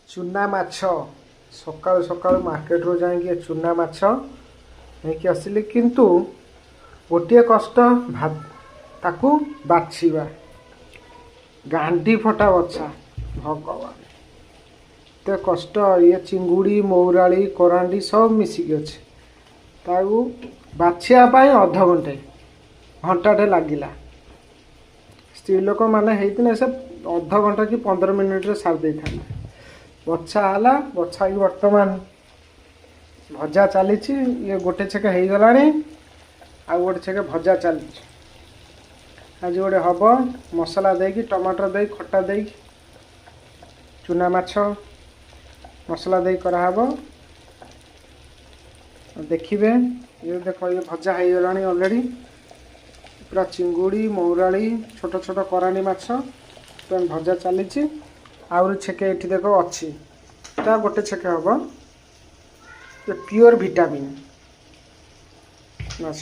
ଚୁନା ମାଛ। ସକାଳୁ ସକାଳୁ ମାର୍କେଟରୁ ଯାଇକି ଏ ଚୁନା ମାଛ ନେଇକି ଆସିଲି। କିନ୍ତୁ ଗୋଟିଏ କଷ୍ଟ, ତାକୁ ବାଛିବା। ଗାଣ୍ଡି ଫଟା ବଛା, ଭଗବାନ, ଏତେ କଷ୍ଟ। ଇଏ ଚିଙ୍ଗୁଡ଼ି, ମଉରାଳି, କରାଣ୍ଡି ସବୁ ମିଶିକି ଅଛି। ତାକୁ ବାଛିବା ପାଇଁ ଅଧଘଣ୍ଟେ ଘଣ୍ଟାଟେ ଲାଗିଲା। ସ୍ତ୍ରୀ ଲୋକମାନେ ହେଇଥିଲେ ସେ ଅଧଘଣ୍ଟା କି 15 ମିନିଟ୍ରେ ସାରି ଦେଇଥାନ୍ତେ। ବଛା ହେଲା, ବଛା ହେଇକି ବର୍ତ୍ତମାନ ଭଜା ଚାଲିଛି। ଇଏ ଗୋଟେ ଛେକ ହେଇଗଲାଣି, ଆଉ ଗୋଟେ ଛେକ ଭଜା ଚାଲିଛି। ଆଜି ଗୋଟେ ହବ ମସଲା ଦେଇକି, ଟମାଟର ଦେଇ, ଖଟା ଦେଇକି, ଚୁନା ମାଛ ମସଲା ଦେଇ କରାହବ, ଦେଖିବେ। ଇଏ ଦେଖ, ଇଏ ଭଜା ହେଇଗଲାଣି ଅଲରେଡ଼ି ପୁରା। ଚିଙ୍ଗୁଡ଼ି, ମଉରାଳି, ଛୋଟ ଛୋଟ କରାଣ୍ଡି ମାଛ ବର୍ତ୍ତମାନ ଭଜା ଚାଲିଛି। ଆହୁରି ଛେକେ ଏଠି ଦେଖ ଅଛି, ତା ଗୋଟେ ଛେକ ହବ। ପିଓର ଭିଟାମିନ୍ ମାଛ।